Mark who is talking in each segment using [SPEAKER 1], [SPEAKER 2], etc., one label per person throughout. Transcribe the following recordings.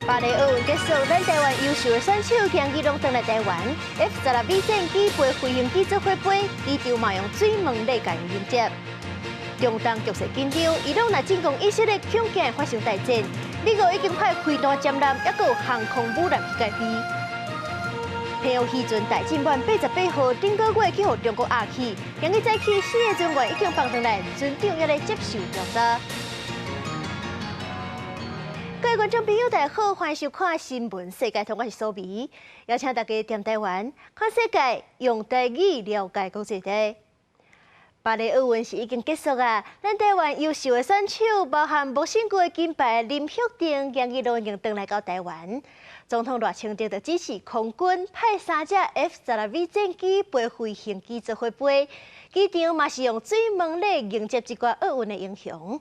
[SPEAKER 1] 巴黎奧運結束，咱台灣優秀的選手今日攏轉來台灣。F-16V 戰機飛飛行機做伙飛，機場嘛用水門禮共迎接。中東局勢緊張，伊朗若進攻以色列，恐驚會發生大戰。美國已經派飛彈艦艦，抑閣有航空母艦去戒備。澎湖漁船大進滿88號，頂個月去予中國押去，今日早起四个船員已經放轉來，船長也咧接受調查。各位觀眾朋友，大家好，歡迎收看《新聞世界通》，我是蘇美，邀請大家踮台灣看世界，用台語了解國際的。巴黎奧運是已經結束啊！咱台灣優秀的選手，包含無勝過的金牌林玉婷，今日攏已經轉來到台灣。總統賴清德就指示空軍派三架 F-16V 戰機飛飛行機做伙飛，機場嘛是用水門禮迎接這掛奧運的英雄。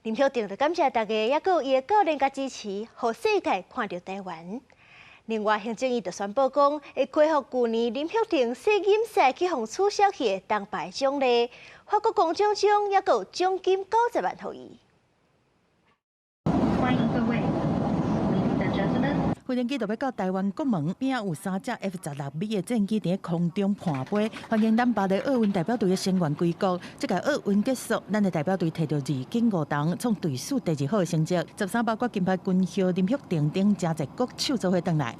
[SPEAKER 1] 林玉婷就感謝大家，抑閣有伊的教練佮支持，予世界看著台灣。另外，行政院就宣布講，會恢復舊年林玉婷世錦賽去予取消去的銅牌獎勵，發國功獎章，抑閣有獎金90萬予伊。
[SPEAKER 2] 歡迎各位，Ladies and gentlemen。
[SPEAKER 3] 飛行機就欲到台灣國門，邊仔有三架 F-16V 的戰機佇空中盤飛，歡迎咱巴黎奧運代表隊的成員歸國。這屆奧運結束，咱的代表隊提著二金五銅，創隊史第二好的成績。13包括金牌軍後林玉婷等誠濟國手做伙轉來。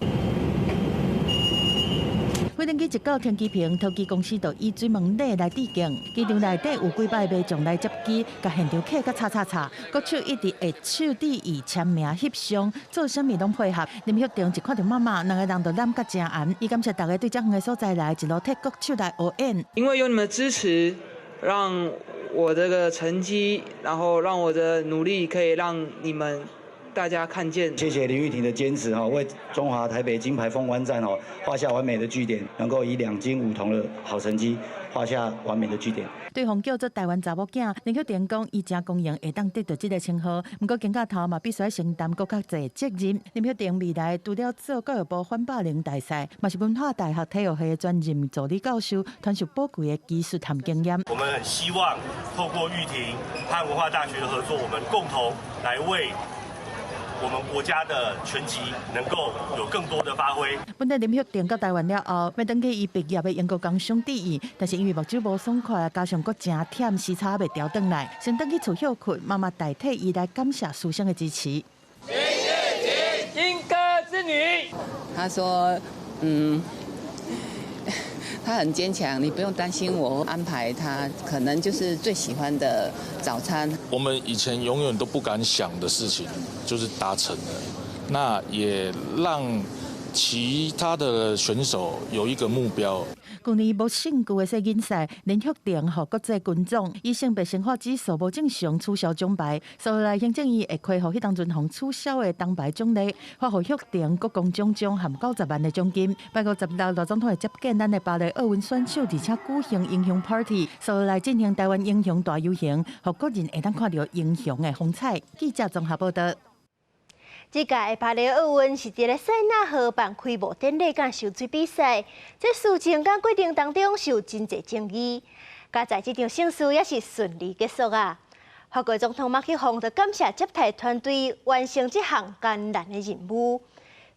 [SPEAKER 3] 飛行機一到停機坪，桃機公司就以水門禮來致敬。機場內底有幾百個民眾來接機，共現場客佮插插插，國手一直握手致意簽名翕相，做啥物攏配合。林玉婷一看著媽媽，兩個人就攬甲誠緣。伊感謝大家對遮遠的所在來，一路替國手來応援。
[SPEAKER 4] 因為有你們支持，讓我這個成績，然後讓我的努力可以讓你們大家看見。
[SPEAKER 5] 謝謝林玉婷的堅持哈，為中華台北金牌封關戰哦畫下完美的句點，能夠以2金5銅的好成績畫下完美的句點。
[SPEAKER 3] 對方叫做台灣查某囝，林玉婷講，伊誠光榮會當得到這個稱號，毋過肩胛頭嘛必須承擔閣較濟責任。林玉婷未來除了做教育部反霸凌大使，嘛是文化大學體育系的專任助理教授，傳授寶貴的技術和經驗。
[SPEAKER 6] 我們很希望透過玉婷和文化大學的合作，我們共同來為我們國家的拳擊能夠有更多的發揮。
[SPEAKER 3] 本來林玉婷到台灣了後，欲轉去伊畢業的英國工商致意，但是因為目睭無爽快，加上閣誠忝，時差未調轉來，先轉去厝歇睏。媽媽代替伊來感謝師生的支持。
[SPEAKER 7] 林玉婷，莺歌之女。
[SPEAKER 8] 他說：他很堅強，你不用擔心我安排他，可能就是最喜歡的早餐。
[SPEAKER 9] 我們以前永遠都不敢想的事情，就是達成了。那也讓其他的選手有一個目標。
[SPEAKER 3] 舊年無勝負的世錦賽，林玉婷予國際觀眾以性別生化指數無正常取消獎牌，所以來行政院會恢復彼當陣予取消的銅牌獎勵，發予玉婷國功獎章含90萬的獎金。八月16，賴總統會接見咱的巴黎奧運選手，而且舉行英雄 party，所以來進行台灣英雄大遊行，予國人會當看著英雄的風采。記者綜合報道。
[SPEAKER 1] 這屆巴黎奧運是佇咧塞納河辦開幕典禮佮游水比賽，這事情佮過程當中是有真濟爭議。佳哉這場盛事也是順利結束啊！法國總統馬克宏就感謝接待團隊完成這項艱難的任務。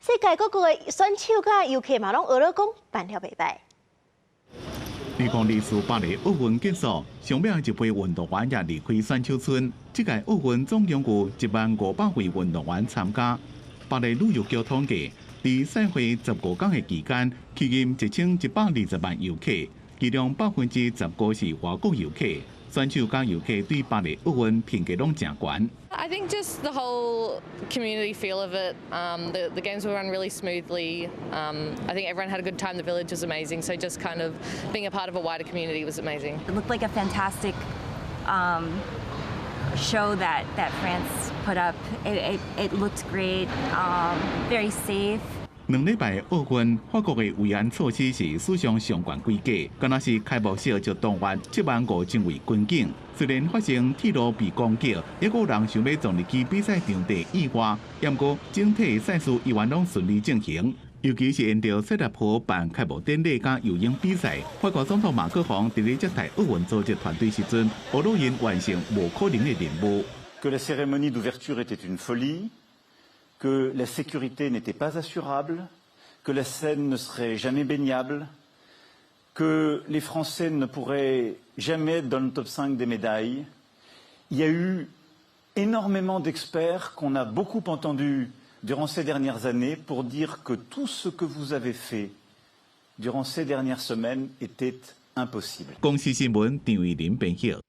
[SPEAKER 1] 世界各國的選手佮遊客嘛攏學咧講辦了袂䆀。
[SPEAKER 10] 2024巴黎奧運結束，上尾一批運動員也離開選手村。這屆奧運總共有1萬500位運動員參加。巴黎旅遊局統計，佇賽會15天的期間，吸引1120萬遊客，其中15%是外國遊客。選手佮遊客對巴黎奧運評價攏誠懸。
[SPEAKER 11] I think just the whole community feel of it. The games were run really smoothly. I think everyone had a good time. The village was amazing. So just kind of being a part of a wider community was amazing.
[SPEAKER 12] It looked like a fantastic show that France put up. It looked great, very safe.
[SPEAKER 10] 2禮拜奧運，法國的維安措施是史上上懸規格，敢若是開幕式就動員7萬5千位軍警。雖然發生鐵路被攻擊，抑閣有人想欲撞入去比賽場地意外，毋過整體賽事依然攏順利進行。尤其是沿著塞納河辦開幕典禮佮游泳比賽，法國總統馬克宏佇咧接待奧運組織團隊時陣，呵咾𪜶完成無可能的任務。
[SPEAKER 13] Que la cérémonie d'ouverture était une folie. Que la sécurité n'était pas assurable, que la Seine ne serait jamais baignable, que les Français ne pourraient jamais être dans le top 5 des médailles. Il y a eu énormément d'experts qu'on a beaucoup entendus durant ces dernières années pour dire que tout ce que vous avez fait durant ces dernières semaines était impossible.
[SPEAKER 10] 公視新聞張偉林編譯。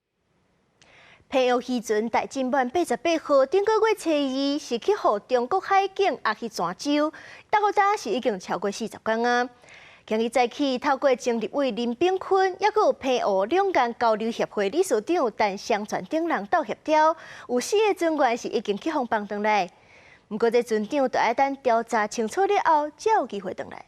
[SPEAKER 1] 澎湖漁船大進滿88號，頂個月初二是去予中國海警押去泉州，到今是已經超過40工啊。今日早起，透過前立委林炳坤，抑閣有澎湖兩岸交流協會理事長陳雙全等人鬥協調，有四个船員是已經去予放轉來。毋過這船長著愛等調查清楚了後，才有機會轉來。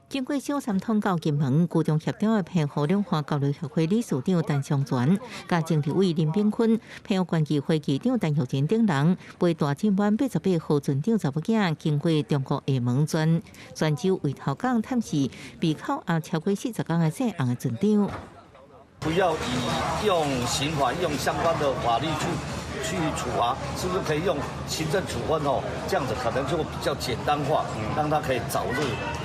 [SPEAKER 14] 經過小三通到金門，居中協調的澎湖兩岸交流協會理事長陳雙全，佮前立委林炳坤、澎湖縣議會議長陳玉珍等人，陪大進灣88號船長查某囝，經過中國廈門轉泉州圍頭港探視被扣押超過40工的姓洪的船長。
[SPEAKER 15] 不要以用刑法用相關的法律去處罰，是不是可以用行政處分哦？這樣子可能就比較簡單化，讓他可以早日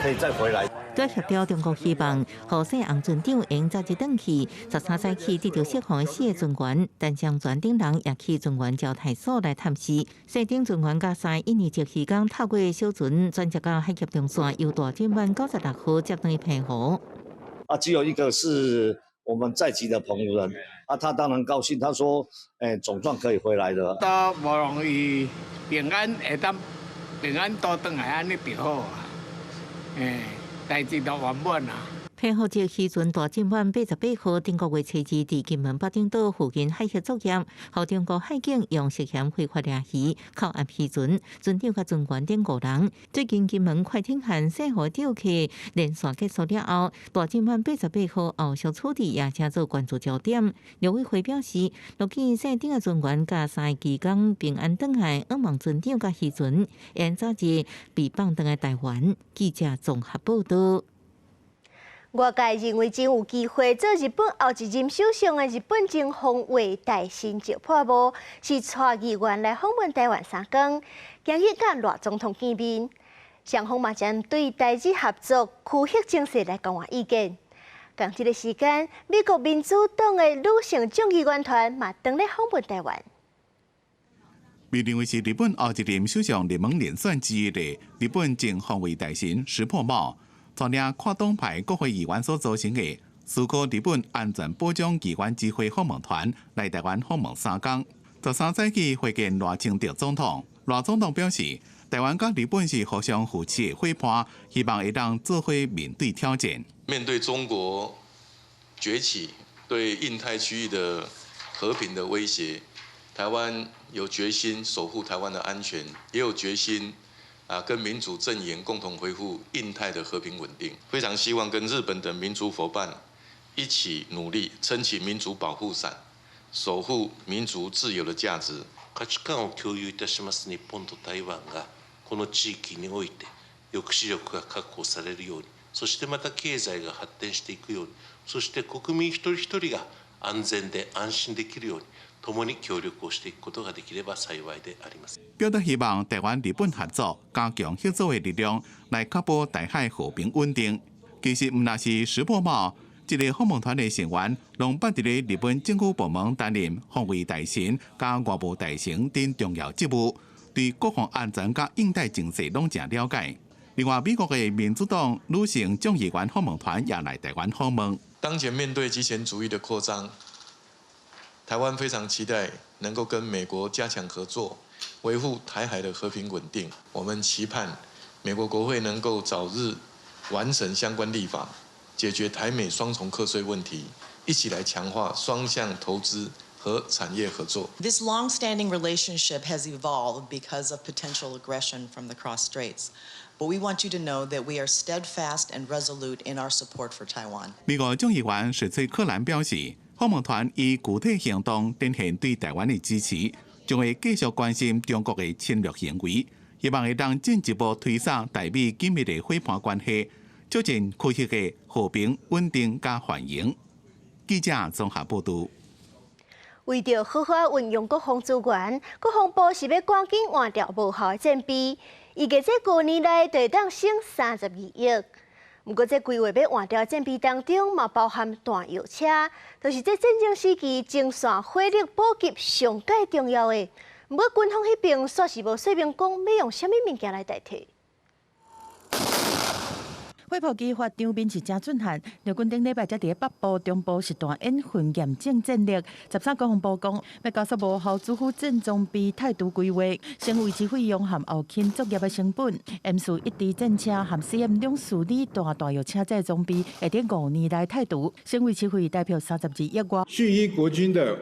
[SPEAKER 15] 可以再回來。
[SPEAKER 14] 對協調中國希望，予姓洪船長會早日轉去。13早起得著釋放的四个船員，陳雙全等人也去船員招待所來探視。姓丁船員佮三个印尼籍漁工透過小船轉接到海峽中線，由大進灣96號接轉澎湖。
[SPEAKER 15] 啊，只有一個是我們在籍的澎湖人，啊，他當然高興，他說：欸，總算可以回來了。
[SPEAKER 16] 都無容易平安會當平安倒轉來，按呢就好啊，欸。代誌都圓滿啊！
[SPEAKER 14] 澎湖籍漁船大進灣88號，頂個月初二佇金門北頂島附近海域作業，予中國海警用涉嫌非法掠魚扣押漁船，船長佮船員等五人。最近金門快艇和西湖釣客連線結束了後，大進灣88號後續處置也成做關注焦點。陸委會表示，樂見姓丁的船員佮三个漁工平安轉來，向望船長佮漁船會早日被放轉來台灣。記者綜合報道。
[SPEAKER 1] 外界認為真有機會做日本後一任首相的日本前防衛大臣石破茂，是帶議員來訪問台灣3工，今日佮賴總統見面，雙方嘛針對台日合作、區域情勢來交換意見。仝這个時間，美國民主黨的女性眾議員團嘛當咧訪問台灣。
[SPEAKER 10] 被認為是日本後一任首相熱門人選之一的日本前防衛大臣石破茂，帶領跨黨派國會議員所組成的思考日本安全保障議員之會訪問團來台灣訪問3工。13早起會見賴清德總統，賴總統表示，台灣佮日本是互相扶持的夥伴，希望會當做伙面對挑戰。
[SPEAKER 17] 面對中國崛起對印太區域的和平的威脅，台灣有決心守護台灣的安全，也有決心跟民主陣營共同維護印太的和平穩定。非常希望跟日本等民主夥伴一起努力，撐起民主保護傘，守護民主自由的價值。
[SPEAKER 18] 価値観を共有いたします日本と台灣がこの地域において抑止力が確保されるように、そしてまた経済が発展していくように、そして国民一人一人が安全で安心できるように、共に協力をしていくことができれば幸いであります。
[SPEAKER 10] 表達希望台灣日本合作，加強協作的力量，來確保台海和平穩定。其實毋但是石破茂，這个訪問團的成員，攏捌佇咧日本政府部門擔任防衛大臣、佮外務大臣等重要職務，對國防安全佮印太情勢攏誠了解。另外，美國的民主黨女性眾議員訪問團也來台灣訪問。
[SPEAKER 17] 當前面對極權主義的擴張，台灣非常期待能夠跟美國加強合作，維護台海的和平穩定。我們期盼美國國會能夠早日完成相關立法，解決台美雙重課稅問題，一起來強化雙向投資和產業合作。
[SPEAKER 19] This long-standing relationship has evolved because of potential aggression from the Cross Straits. But we want you to know that we are steadfast and resolute in our support for Taiwan.
[SPEAKER 10] 美國眾議員史翠克蘭表示，訪問團以具體行動展現對台灣的支持，將會繼續關心中國的侵略行為，希望會當進一步推進台美緊密的夥伴關係，促進區域的和平、穩定佮繁榮。記者綜合報道。
[SPEAKER 1] 為著好好運用國防資源，國防部是欲趕緊換掉無效的戰備，預計這5年內就會當省32億。毋過，這規劃欲換掉戰備當中，嘛包含彈藥車，就是這戰爭時期前線火力補給上蓋重要的。毋過，軍方彼邊煞是無說明講欲用啥物物件來代替。
[SPEAKER 3] 火炮齊發，場面是誠震撼。陸軍頂禮拜才佇北部、中部實彈演訓驗證戰力。13國防部講，欲加速無效主輔戰裝備汰除規劃，先維持費用和後勤作業的成本。M4 1D 戰車和 CM24履彈彈藥車這裝備會佇5年內汰除，先維持費大約32億外。
[SPEAKER 20] 續依國軍的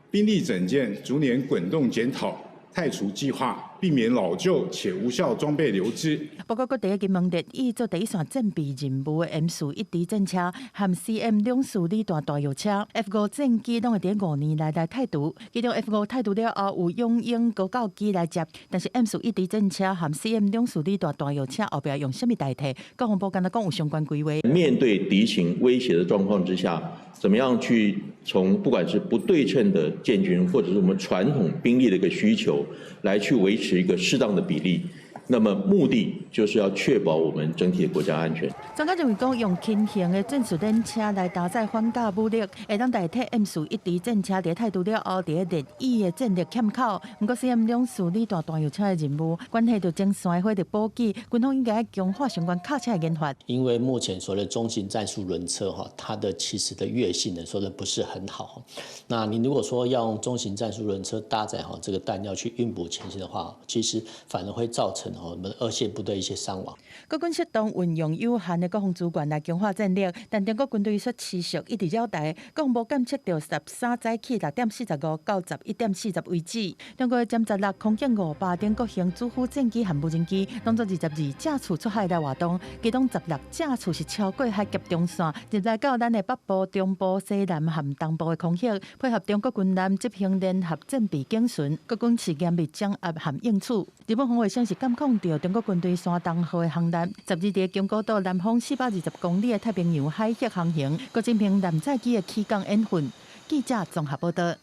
[SPEAKER 20] 兵力整建，逐年滾動檢討汰除計劃，避免老舊且無效裝備留置。
[SPEAKER 3] 不過，閣佇金門列役做第一線戰備任務的 M4 1D 戰車和 CM24履彈彈藥車 F-5戰機攏會佇5年內來汰除。其中 F-5汰除了後，有勇鷹高教機來接，但是 M4 1D 戰車和 CM24履彈彈藥車後壁用啥物代替？國防部敢若講有相關規劃。
[SPEAKER 21] 面對敵情威脅的狀況之下，怎麼樣去從不管是不對稱的建軍，或者是我們傳統兵力的一個需求，來去維持一個適當的比例。那麼目的就是要確保我們整體的國家安全。
[SPEAKER 3] 專家認為講，用輕型的戰術戰車來搭載反甲武力，會當代替 M4 1D 戰車佇汰除了後，佇列役的戰力欠口。毋過 CM24履彈彈藥車的任務，關係著前線火力補給，軍方應該強化相關卡車的研發。
[SPEAKER 22] 因為目前所謂的中型戰術輪車哈，它的其實的越性能說的不是很好。那你如果說要用中型戰術輪車搭載哈這個彈藥去運補前線的話，其實反而會造成我們二線部隊一些傷亡。
[SPEAKER 3] 國軍適當運用有限的國防資源來強化戰力，但中國軍隊卻持續一直繞台。國防部監測著13早起6:45到11:40為止，中國的殲十六、空警500等各型主輔戰機和無人機，攏總22架次出海來活動，其中16架次是超過海峽中線，入來到咱的北部、中部、西南和東部的空域，配合中國軍艦執行聯合戰備警巡，國軍是嚴密掌握和應處。日本防衛省是監控著中國軍隊山東號的航艦，12佇宮古島南方420公里的太平洋海域航行，閣進行艦載機的起降演訓。記者綜合報道。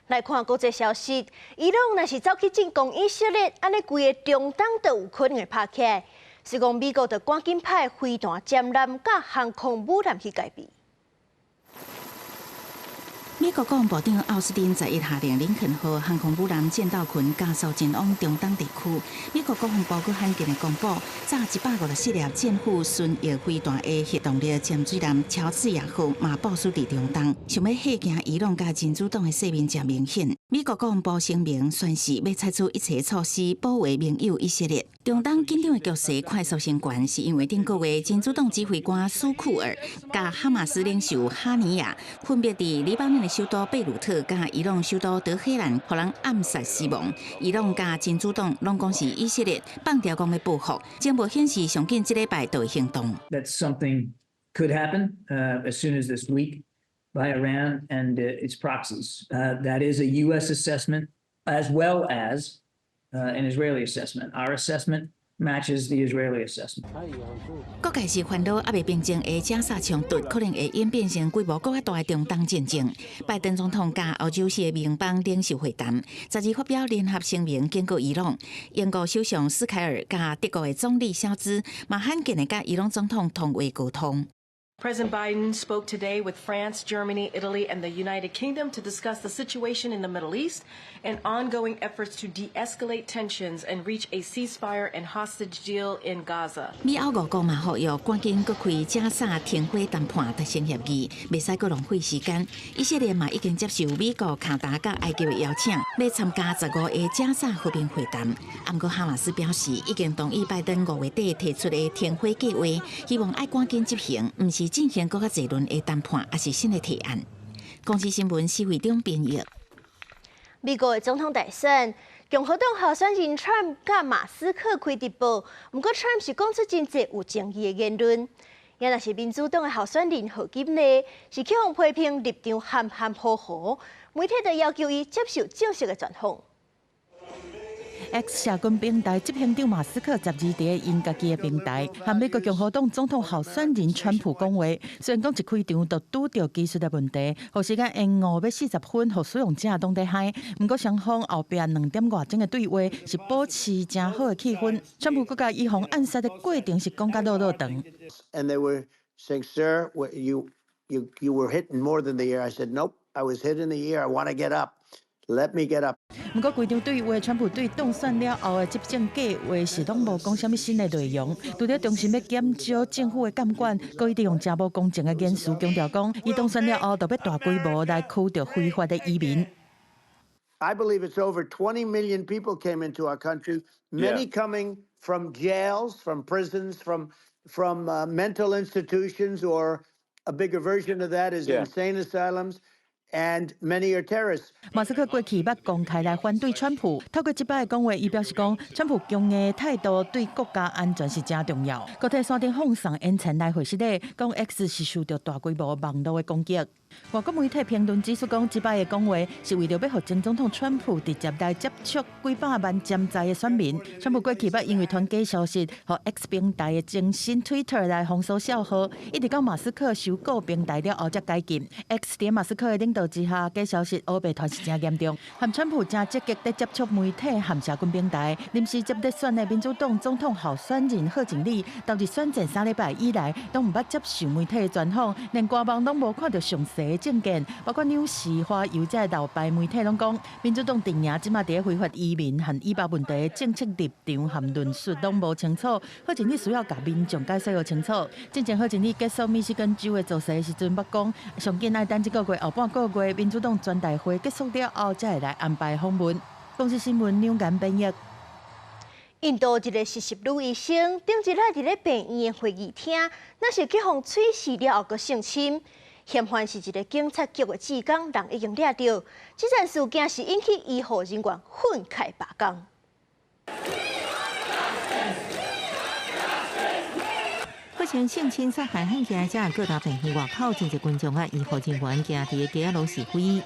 [SPEAKER 1] 來看國際消息，伊朗若是走去進攻以色列，按呢規个中東都有可能會拍起來。是講美國就趕緊派飛彈艦艦佮航空母艦去戒備。
[SPEAKER 23] 美國國防部長奧斯汀11下令林肯號航空母艦戰鬥群加速前往中東地區。美國國防部閣罕見的公布，載154粒戰斧巡弋飛彈的核動力潛水艦喬治亞號嘛部署佇中東，想欲嚇驚伊朗佮真主黨的勢面誠明顯。美國國防部聲明宣示，欲採取一切措施保衛盟友以色列。中東緊張的局勢快速升懸，是因為頂個月真主黨指揮官蘇庫爾佮哈馬斯領袖哈尼亞分別佇黎巴嫩的首都貝魯特佮伊朗首都德黑蘭，予人暗殺死亡。伊朗佮真主黨攏講是以色列放調講欲報復，情報顯示上緊這禮拜就會行動。
[SPEAKER 24] That something could happen as soon as this week by Iran and its proxies. That is a U.S. assessment as well as an Israeli assessment. Our assessment matches the Israeli assessment.
[SPEAKER 23] 各界是煩惱猶未平靜的加沙衝突可能會演變成規模閣較大的中東戰爭。拜登總統佮歐洲四个盟邦領袖會談，12發表聯合聲明警告伊朗。英國首相斯凱爾佮德國的總理蕭茲嘛罕見的佮伊朗總統通話溝通。
[SPEAKER 25] President Biden spoke today with France, Germany, Italy, and the United Kingdom to discuss the situation in the Middle East and ongoing efforts to de-escalate tensions and reach a ceasefire and hostage deal in Gaza.
[SPEAKER 23] 美歐五國嘛呼籲趕緊閣開加沙停火談判達成協議，袂使閣浪費時間。以色列嘛已經接受美國、卡達佮埃及的邀請，欲參加15个加沙和平會談。毋過哈馬斯表示，已經同意拜登5月底提出的停火計劃，希望愛趕緊執行，毋是進行閣較濟輪的談判，抑是新的提案。公視新聞施惠中編譯。
[SPEAKER 1] 美國的總統大選，共和黨候選人川普佮馬斯克開直播，毋過川普是講出真濟有爭議的言論。也若是民主黨的候選人賀錦麗，是去予批評立場含含糊糊，媒體就要求伊接受正式的專訪。
[SPEAKER 3] X 社群平台執行長馬斯克12佇𪜶家己的平台，和美國共和黨總統候選人川普講話。雖然講一開場就拄著技術的問題，予時間延誤欲40分，予使用者攏咧嗨。毋過雙方後壁2點外鐘的對話是保持誠好的氣氛。川普閣共伊予暗殺的過程是講甲落落長。
[SPEAKER 2] And they were saying, "Sir, you were hit in more than the ear." I said, "Nope, I was hit in the ear. I want to get up. Let me get up."
[SPEAKER 3] 毋過規場對話，川普對當選了後的執政計劃是攏無講啥物新的內容。除了重申欲減少政府的監管，閣一直用誠無公正的言辭強調講，伊當選了後就欲大規模來驅逐非法的移民。
[SPEAKER 2] I believe it's over 20 million people came into our country, many coming from jails, from prisons, from mental institutions, or a bigger version of that is insane asylums. And many are terrorists.
[SPEAKER 3] 馬斯克過去捌公開來反對川普，透過這擺的講話，伊表示講，川普強硬的態度對國家安全是誠重要。閣替山頂放送延前來回釋咧，講 X 是受著大規模網路的攻擊。外國媒體評論指出，講這擺的講話是為著欲予前總統川普直接來接觸幾百萬潛在的選民。川普過去捌因為傳假消息，予 X 平台的前身 Twitter 來封鎖帳號，一直到馬斯克收購平台了後才解禁。X 佇馬斯克的領導之下，假消息烏白傳是誠嚴重。和川普誠積極佇接觸媒體和社群平台。臨時接咧選的民主黨總統候選人賀錦麗，投入選戰3禮拜以來，攏毋捌接受媒體的專訪，連官網攏無看著詳細的政見，包括紐時、華郵這老牌媒體攏講，民主黨陣營這馬佇非法移民和以巴問題的政策立場和論述攏無清楚，賀錦麗需要共民眾解釋予清楚。進前賀錦麗結束密西根州的造勢的時陣，捌講上緊愛等這個月後半個月民主黨全代會結束了後，才會來安排訪問。公視新聞兩間編譯。
[SPEAKER 1] 印度一個實習女醫生，頂日來佇咧病院的會議廳，若是去予喙噬了後，閣性侵，嫌犯是一個警察局的志工，人已經掠著。這件事件是引起醫護人員憤慨罷工。
[SPEAKER 14] 發生性侵殺害案件，這各大病院外口，真濟群眾啊，醫護人員行佇街仔路示威。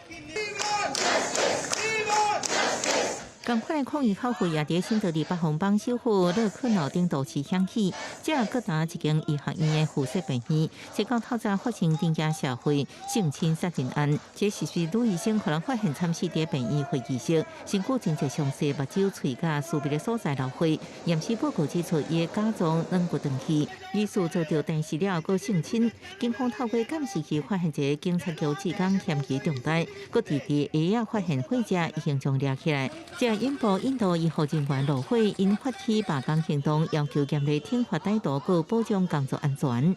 [SPEAKER 14] 仝款的抗議口號也佇新德里北方邦首府勒克瑙等都市響起。這各達一間醫學院的附設病院，這到透早發生頂家社會性侵殺人案。這實習女醫生予人發現慘死佇病院會議室，身軀真濟傷勢，目睭、喙佮私密的所在流血。驗屍報告指出，伊的甲狀軟骨斷去，疑似遭著電視了後閣性侵。警方透過監視器發現一個警察局志工嫌疑重大，閣佇佇下仔發現火車已經將掠起來。這引爆印度醫護人員怒火，𪜶發起罷工行動，要求嚴厲懲罰歹徒，閣保障工作安全。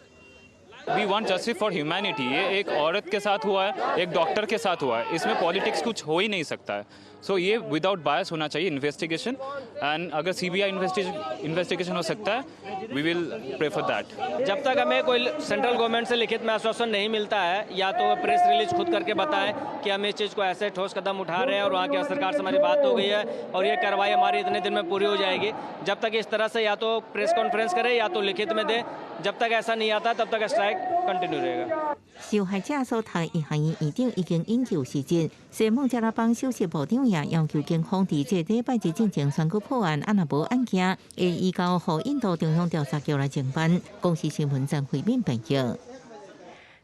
[SPEAKER 4] We want justice for humanity. ये एक औरत के साथ हुआ है, एक डॉक्टर के साथ हुआ है। इसमें पॉलिटिक्स कुछ हो ही नहीं सकता है। सो ये विदाउट बायस होना चाहिए इन्वेस्टिगेशन एंड अगर सीबीआई इन्वेस्टिगेशन हो सकता है, we will prefer that.
[SPEAKER 5] जब तक हमें कोई सेंट्रल गवर्नमेंट से लिखित में आश्वासन नहीं मिलता है, या तो प्रेस रिलीज खुद करके बताएं कि हम इस चीज़ को ऐसे ठोस कदम उठा रहे हैं और वहाँ की सरकार से हमारी बात हो गई है और ये कार्रवाई हमारी इतने दिन में पूरी हो जाएगी, जब तक इस तरह से या तो प्रेस कॉन्फ्रेंस करे या तो लिखित में दे, जब तक ऐसा नहीं आता तब तक स्ट्राइक कंटिन्यू रहेगा。
[SPEAKER 14] 受害者所讀醫學院院長已經引咎辭職，西孟加拉邦首席部長也要求警方佇這禮拜日進前宣告破案，啊若無案件會移交予印度中央調查局來偵辦。公視新聞陳慧敏編譯。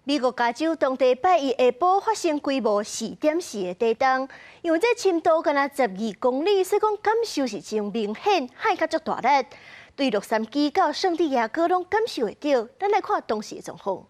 [SPEAKER 1] 美國加州當地拜一下晡發生規模4.4的地動，因為這深度敢若12公里，所以講感受是真明顯，響較足大力。對洛杉磯到聖地亞哥攏感受會著。咱來看當時的狀況。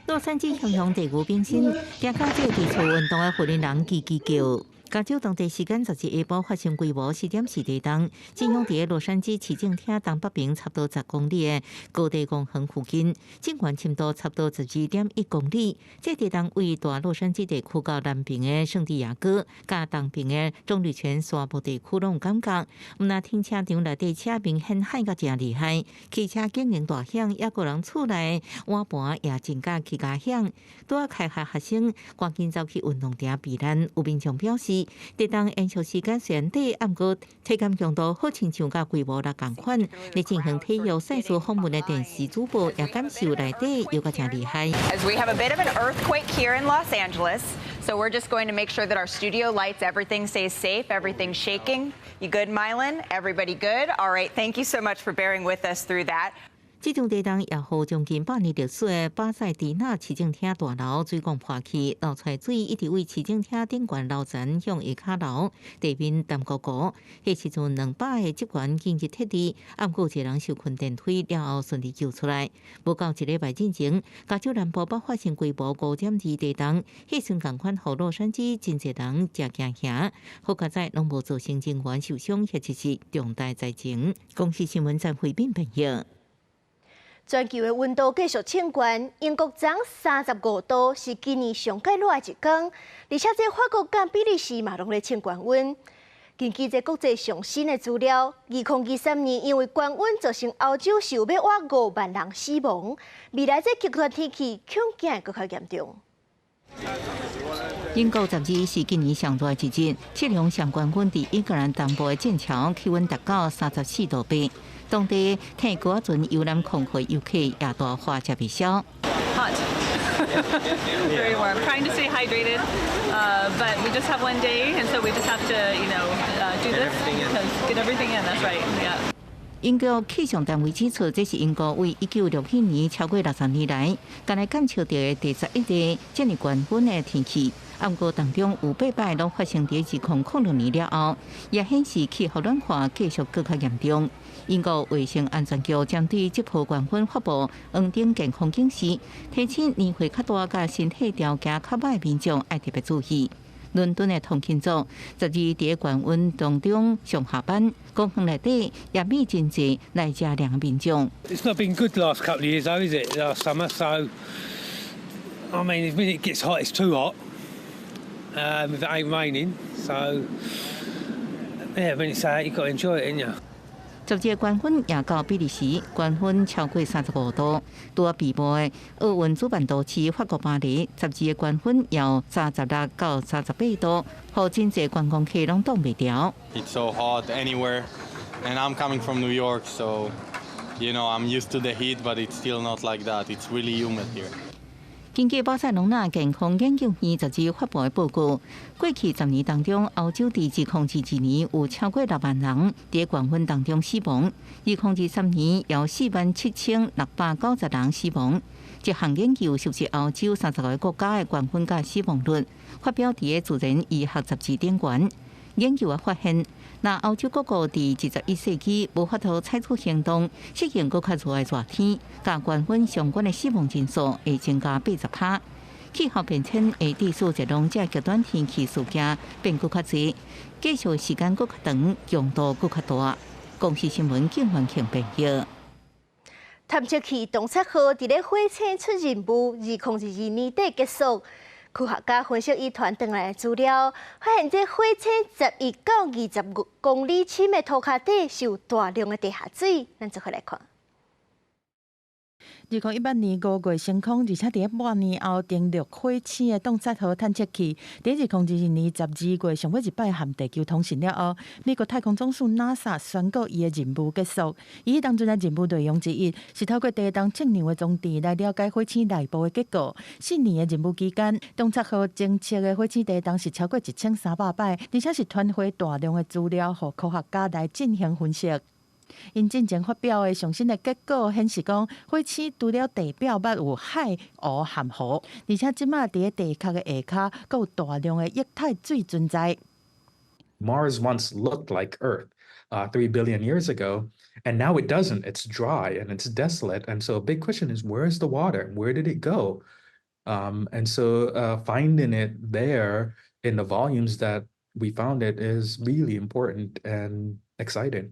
[SPEAKER 14] 洛杉磯熊熊地牛冰心，驚到這個佇厝運動的婦人人吱吱叫。加州當地時間10日下晡發生規模4.4地動，震央佇洛杉磯市政廳東北邊差不多10公里的高地公園附近，震源深度差不多12.1公里。這地動位大洛杉磯地區到南邊的聖地亞哥，佮東邊的棕櫚泉沙漠地區攏有感覺。毋但停車場內底車明顯響甲誠厲害，汽車竟然大響，抑閣人厝內碗盤也真甲起加響。拄仔開學學生趕緊走去運動場避難，有民眾表示，氣。地動延續時間雖然短，毋過體感強度好親像佮規模六仝款。咧進行體育賽事訪問的電視主播也感受內底搖甲誠厲害。
[SPEAKER 6] As we have a bit of an earthquake here in Los Angeles, so we're just going to make sure that our studio lights, everything stays safe, everything's shaking. You good, Mylan? Everybody good? All right, thank you so much for bearing with us through that.
[SPEAKER 14] 這場地動也予將近百年歷史的巴塞迪納市政廳大樓水管破去，流出來水一直對市政廳頂懸樓層向下跤流，地面澹糊糊。彼時陣200個職員緊急撤離，毋過有一個人受困電梯了後順利救出來。無夠一禮拜進前，加州南部捌發生規模5.2地動，彼時仝款予洛杉磯真濟人誠驚嚇，好佳哉攏無造成人員受傷或者是重大災情。公視新聞陳慧敏編譯。
[SPEAKER 1] 全球的溫度繼續衝懸，英國昨35度是今年上蓋熱的一天，而且這法國佮比利時嘛攏咧衝懸溫。根據這國際上新的資料，2023年因為高溫造成歐洲受欲倚5萬人死亡。未來這極端天氣恐驚會閣較嚴重。
[SPEAKER 14] 英國十二是今年上熱的一日，測量上懸溫佇英格蘭東部的劍橋氣溫達到34.8度。當地乘高船遊覽空海遊客也大話食袂消。
[SPEAKER 7] Hot, very warm. Trying to stay hydrated, but we just have one day, and so we just have to do this because get everything in. That's right. Yeah.
[SPEAKER 14] 英國氣象單位指出，這是英國為1967年超過60年來，干焦監測著的第11個這爾懸溫的天氣。毋過當中有八擺攏發生佇2006年了後，也顯示氣候暖化繼續閣較嚴重。英國衛生安全局針對這波懸溫發布黃燈健康警示，提醒年歲較大佮身體條件較䆀的民眾愛特別注意。倫敦的通勤族十二佇懸溫當中上下班，公園內底也密真濟來遮涼民眾。
[SPEAKER 8] It's not been good the last couple of years, though, is it? Last summer, so I mean, when it gets hot, it's too hot. If it ain't raining, so yeah, when it's out, you've got to enjoy it, ain't you?
[SPEAKER 14] 十二懸溫也到比利時，懸溫超過35度。拄仔閉幕的奧運主辦都市法國巴黎，十二懸溫由36到38度，予真濟觀光客攏擋袂牢。
[SPEAKER 9] It's so hot anywhere, and I'm coming from New York, so I'm used to the heat, but it's still not like that. It's really humid here.
[SPEAKER 14] 根據巴塞隆納健康研究院十二發布的報告，過去10年當中，歐洲佇2022年有超過6萬人佇懸溫當中死亡；2023年有47,690人死亡。這項研究收集歐洲30個國家的懸溫佮死亡率，發表佇個自然醫學雜誌頂懸。研究也發現，若歐洲各國佇21世紀無法度採取行動，適應閣較熱的熱天，佮懸溫相關的死亡人數會增加80%。氣候變遷會致使熱浪這極端天氣事件變閣較濟，繼續時間閣較長，強度閣較大。公視新聞景元慶編譯。
[SPEAKER 1] 探測器洞察號佇咧火星出任務，2022年底結束。科學家分析伊傳轉來的資料，發現這火星11到25公里深的塗跤底是有大量的地下水。咱做伙來看。
[SPEAKER 3] 2018年5月升空，而且佇半年後登陸火星的洞察號探測器，佇2022年12月上尾一擺和地球通訊了後，美國太空總署 NASA 宣告伊的任務結束。伊彼當陣的任務內容之一，是透過地動測量的裝置來了解火星內部的結構。4年的任務期間，洞察號偵測的火星地動是超過1300擺，而且是傳回大量的資料，予科學家來進行分析。𪜶進前發表的上新的結果顯示，講火星除了地表捌有海、湖和河，而且這馬佇地殼的下跤，閣有大量的液態水存在。
[SPEAKER 11] Mars once looked like Earth 3 billion years ago, and now it doesn't. It's dry and it's desolate. And so a big question is, where's the water? Where did it go? And so finding it there in the volumes that we found it is really important and exciting.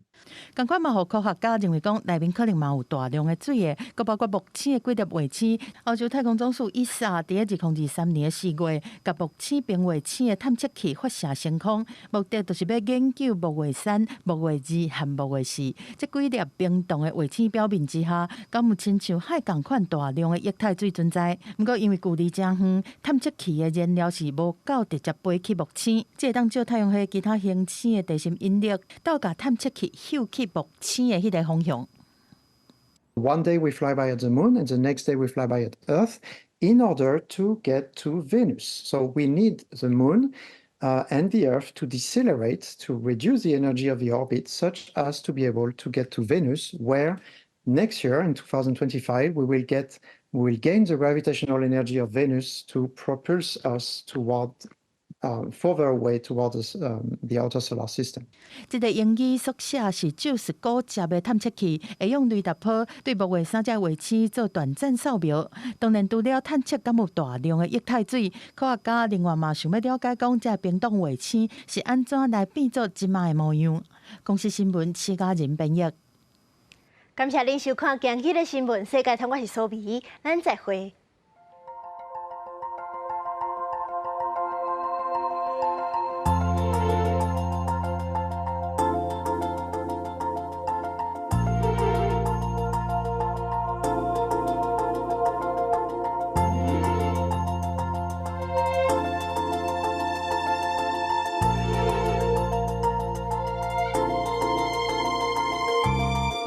[SPEAKER 3] 仝款嘛，予科學家認為講，內面可能嘛有大量的水的，閣包括木星的幾粒衛星。歐洲太空總署 ESA 佇2023年4月，共木星冰衛星的探測器發射升空，目的就是欲研究木衛三、木衛二和木衛四這幾粒冰凍的衛星表面之下，敢有親像海仝款大量的液態水存在。毋過因為距離誠遠，探測器的燃料是無夠直接飛去木星，這會當借太陽系其他行星的地心引力，鬥共探測器翕去木星的彼个方向。
[SPEAKER 12] One day we fly by at the moon, and the next day we fly by at Earth in order to get to Venus. So we need the moon and the Earth to decelerate, to reduce the energy of the orbit, such as to be able to get to Venus, where next year in 2025 we will gain the gravitational energy of Venus to propulse us toward further away towards the outer solar system.
[SPEAKER 3] 這个英語縮寫是 JUICE 高級的探測器，會用雷達波對木衛三這衛星做短暫掃描。當然，除了探測敢有大量的液態水，科學家另外嘛想欲了解講，這冰凍衛星是按怎來變做這擺的模樣。公視新聞施嘉仁編譯。
[SPEAKER 1] 感謝您收看今日的新聞世界通，我是蘇美，咱再會。